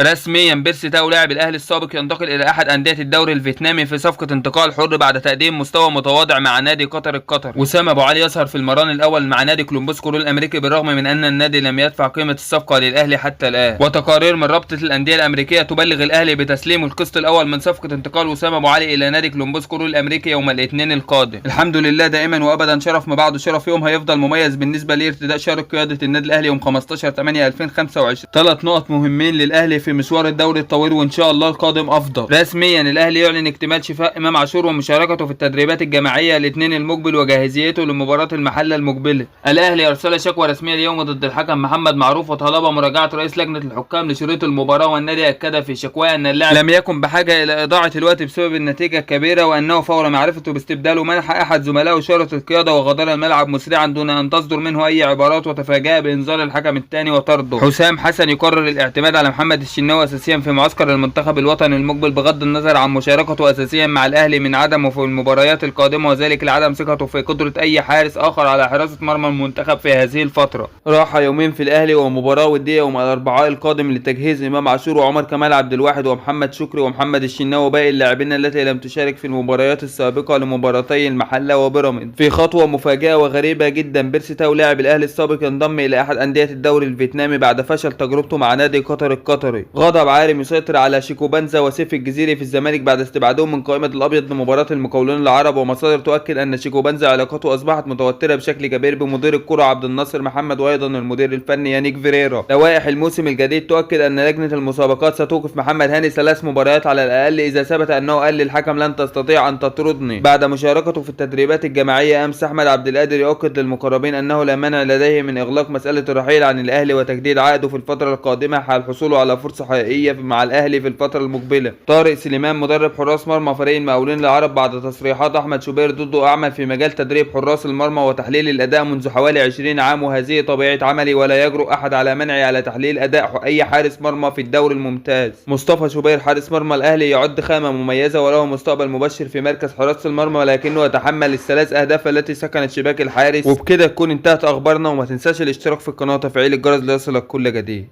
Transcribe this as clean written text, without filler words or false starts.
رسميا بيرسي تاو لاعب الاهلي السابق ينتقل الى احد اندية الدوري الفيتنامي في صفقة انتقال حر بعد تقديم مستوى متواضع مع نادي قطر القطر. وسام ابو علي يظهر في المران الاول مع نادي كولومبوس كرو الامريكي بالرغم من ان النادي لم يدفع قيمة الصفقة للاهلي حتى الان. وتقارير من رابطه الاندية الامريكية تبلغ الاهلي بتسليم القسط الاول من صفقة انتقال وسام ابو علي الى نادي كولومبوس كرو الامريكي يوم الاثنين القادم. الحمد لله دائما وابدا شرف ما بعده شرف، يوم هيفضل مميز بالنسبة لي ارتداء شارة قيادة النادي الاهلي يوم 15/8/2025. 3 نقط مهمين للاهلي في مشوار الدوري الطويل وان شاء الله القادم افضل. رسميا الاهلي يعلن اكتمال شفاء امام عاشور ومشاركته في التدريبات الجماعية الاثنين المقبل وجاهزيته لمباراة المحلة المقبلة. الاهلي ارسل شكوى رسمية اليوم ضد الحكم محمد معروف وطلب مراجعه رئيس لجنة الحكام لشريط المباراة، والنادي اكد في شكواه ان اللاعب لم يكن بحاجة الى اضاعه الوقت بسبب النتيجة الكبيرة، وانه فور معرفته باستبداله منح احد زملائه شارة القيادة وغادر الملعب مسرعا دون ان تصدر منه اي عبارات، وتفاجأ بانذار الحكم الثاني وطرده. حسام حسن يقرر الاعتماد على محمد الشناوي اساسيا في معسكر المنتخب الوطني المقبل بغض النظر عن مشاركته اساسيا مع الاهلي من عدمه في المباريات القادمة، وذلك لعدم ثقته في قدره اي حارس اخر على حراسة مرمى المنتخب في هذه الفترة. راحة يومين في الاهلي ومباراة وديه يوم الاربعاء القادم لتجهيز امام عاشور وعمر كمال عبد الواحد ومحمد شكري ومحمد الشناوي وباقي اللاعبين التي لم تشارك في المباريات السابقة لمباراتي المحلة وبيراميدز. في خطوة مفاجئة وغريبة جدا، بيرسي تاو لاعب الاهلي السابق ينضم الى احد اندية الدوري الفيتنامي بعد فشل تجربته مع نادي قطر القطري. غضب عارم يسيطر على شيكوبانزا وسيف الجزيري في الزمالك بعد استبعادهم من قائمة الابيض لمباراة المقاولون العرب، ومصادر تؤكد ان شيكوبانزا علاقته اصبحت متوترة بشكل كبير بمدير الكره عبد الناصر محمد وايضا المدير الفني يانيك فيريرا. لوائح الموسم الجديد تؤكد ان لجنة المسابقات ستوقف محمد هاني 3 مباريات على الاقل اذا ثبت انه قال للحكم لن تستطيع ان تطردني. بعد مشاركته في التدريبات الجماعية امس، احمد عبد القادر يؤكد للمقربين انه لا مانع لديه من اغلاق مسالة الرحيل عن الاهلي وتجديد عقده في الفترة القادمة حال حصوله على فرصة حقيقية مع الاهلي في الفترة المقبلة. طارق سليمان مدرب حراس مرمى فريق المقاولين العرب بعد تصريحات احمد شوبير ضده: اعمل في مجال تدريب حراس المرمى وتحليل الاداء منذ حوالي 20 عام، وهذه طبيعة عملي ولا يجرؤ احد على منعي على تحليل اداء اي حارس مرمى في الدوري الممتاز. مصطفى شوبير حارس مرمى الاهلي يعد خامة مميزة وله مستقبل مبشر في مركز حراسة المرمى، ولكنه يتحمل ال3 اهداف التي سكنت شباك الحارس. وبكده تكون انتهت اخبارنا، وما تنساش الاشتراك في القناة وتفعيل الجرس ليصلك كل جديد.